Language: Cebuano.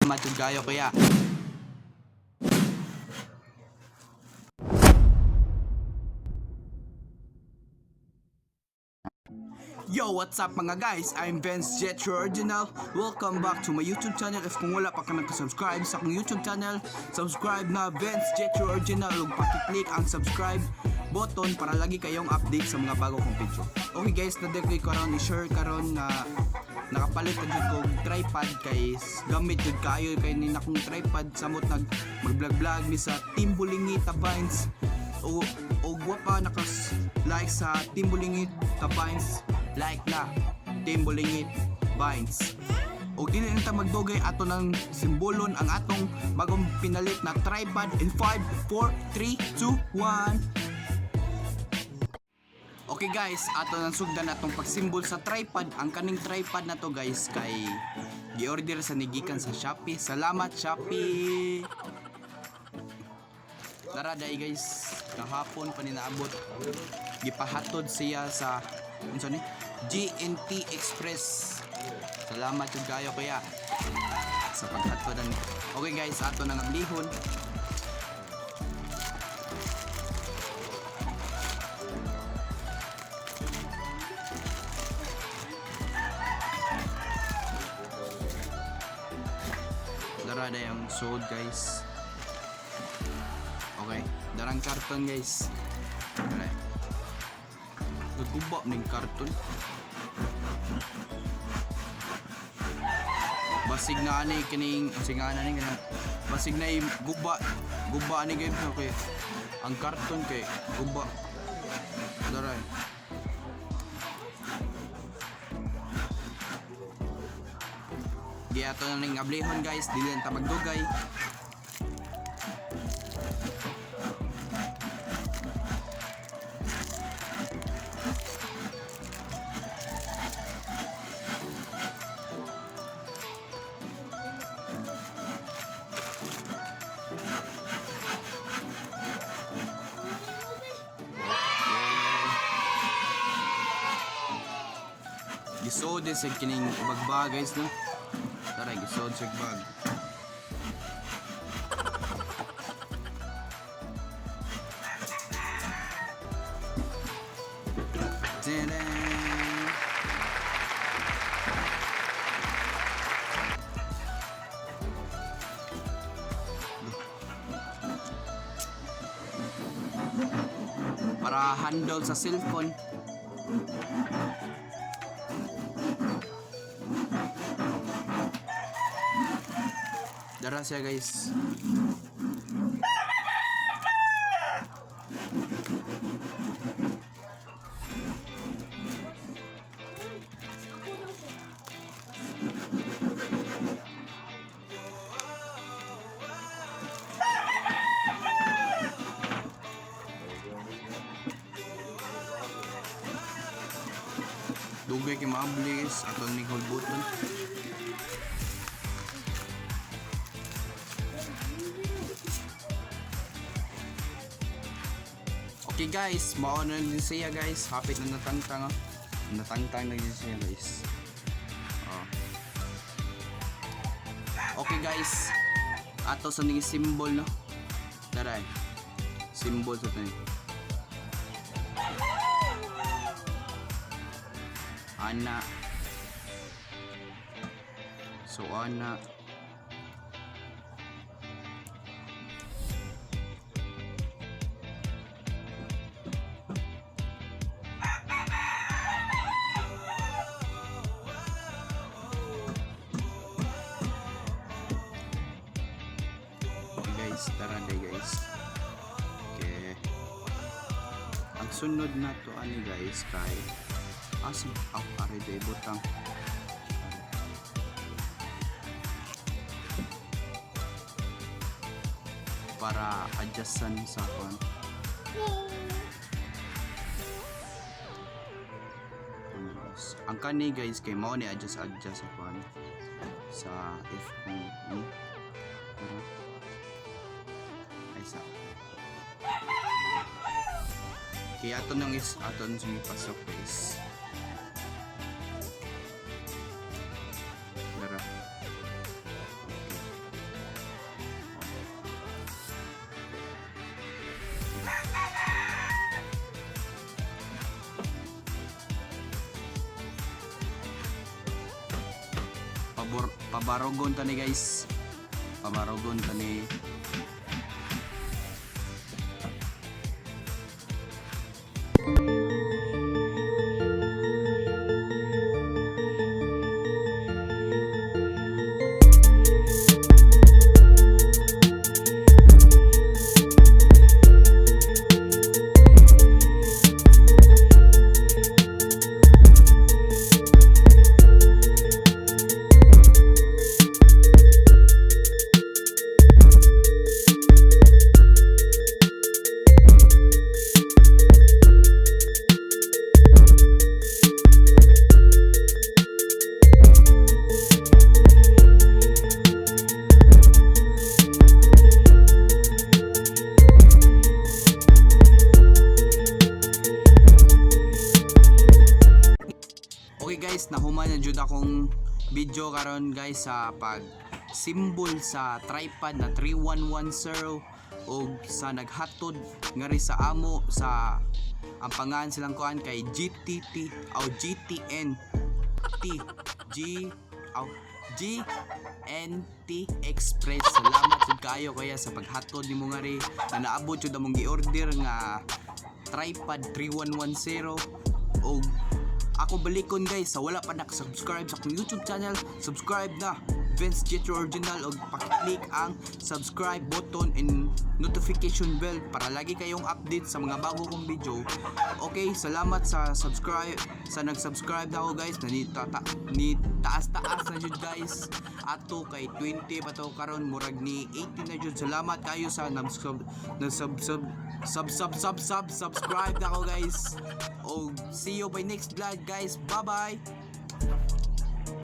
Salamat jud kayo, kuya. Yo, what's up, mga guys? I'm Vince Jetro Original. Welcome back to my YouTube channel. If kung wala pa ka nagka-subscribe sa akong YouTube channel, subscribe na, Vince Jetro Original, ug paki-click ang subscribe button para lagi kayong update sa mga bago kong video. Okay guys, nadekoy karon i-share karon na nakapalit na jud kog tripod kay gamit jud kayo kay ni nakong tripod samot nag mag-vlog-vlog mi sa Team Bulingit Vines o og wa pa nakas like sa Team Bulingit Vines, like na Team Bulingit Vines. Og dili na ta magdugay, ato nang simbolon ang atong bagong pinalit na tripod in 5, 4, 3, 2, 1. Okay guys, ato nang sugdan atong pagsimbol sa tripod. Ang kaning tripod na to, guys, kay giorder sa nigikan sa Shopee. Salamat, Shopee. Tara dai guys, kahapon pa ni naabot. Gipahatod siya sa unsa ni? GNT Express. Salamat jud kayo, kuya, sa paghatod ani. Okay guys, ato nang ablihon. Dara na yung sold, guys. Okay, darang karton, guys. Tara. Naguba ning karton. Basig na ani kining ang singa ni kanang basig na guba guba ani, guys, okay. Ang karton kay guba. Dara. Di ato na ning ablihon, guys, dili na ta magdugay. Gisod din sa kining bagbag, guys, no. Tara, gisod sa bag. Tadam! Para handle sa cellphone. Dara siya, guys. Dugay kay maablis ato ni hulbuton. Okay guys, mao na din siya, guys. Hapit na natangtang, oh. Natangtang na din siya, guys. Oh. Okay guys. Ato sa ning symbol, no. Tara eh. Symbol sa tayo. Ana. So ana. Okay guys, tara na, guys. Okay. Ang sunod na to ani, guys, kay asa ang are de butang. Para adjustan sa kon. Ang kani, guys, kay mao ni adjust adjust sa kon sa if kung Tara. Ay sa kaya ato nang is aton sumipasok, guys. Dara. Okay. Pabarogon ta ni, guys. Pabarogon ta ni. Okay guys, nahuman na jud akong video karon, guys, sa pag symbol sa tripod na 3110 og sa naghatod ngari sa amo sa ang pangalan silang kuan kay GTT o GTN T G aw GNT Express. Salamat jud kaayo, kuya, sa paghatod nimo ngari na naabot jud among gi-order nga tripod 3110. Og ako balikon, guys, sa wala pa nakasubscribe sa akong YouTube channel, subscribe na, Vince Jetro Original, og pakiclick ang subscribe button and notification bell para lagi kayong update sa mga bago kong video. Okay, salamat sa subscribe, sa nag-subscribe na ako, guys, na ni, tata, ni taas-taas na jud, guys. Ato kay 20 pa to, karon murag ni 18 na jud. Salamat kayo sa nag-sub nag-sub sub sub sub sub sub subscribe na ako, guys. Og see you by next vlog, guys. Bye bye.